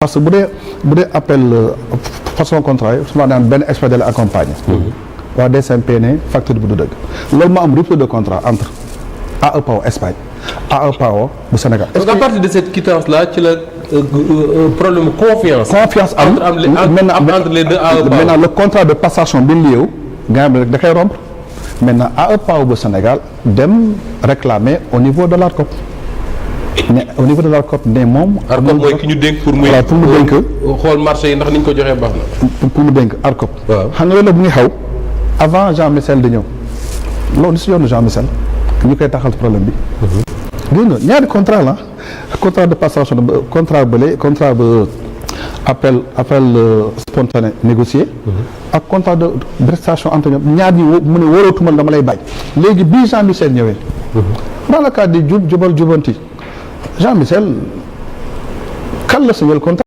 parce que bu dee appel façon contrat yi su ma naan benn expert de la accompagner. waa DCMP ne facture bi du dëgg loolu moo am rupture de contrat entre AEPAO Espagne AEPAO bu Sénégal. parce qu'à partir de cette quittance là ci la problème confiance. confiance am entre les deux AEPAO. maintenant le contrat de passation bi ñu liyeewu nga xam ne da koy rompre maintenant AEPAO bu Sénégal dem réclamer au niveau de l'ARCOP. mais au niveau de l'ARCOP ne moom. ARCOP mooy ki ñu dénk pour muy. voilà pour mu dénk. xool marché yi ndax ni ñu ko joxee baax na. pour mu dénk ARCOP. waaw xam nga loolu bu ngi xaw avant Jean Michel di ñëw loolu si yoonu Jean Michel ñu koy taxal problème bi. gis nga ñaari contrat la contrat de passation contrat bële contrat ba appel spontané négocié. ak contrat de prestation entre ñoom ñaar ñi mu ne wóorootuma dama lay bañ. léegi bii Jean Michel ñëwee. dans le cadre di jubal jubanti Jean Michel kan la signé le contrat.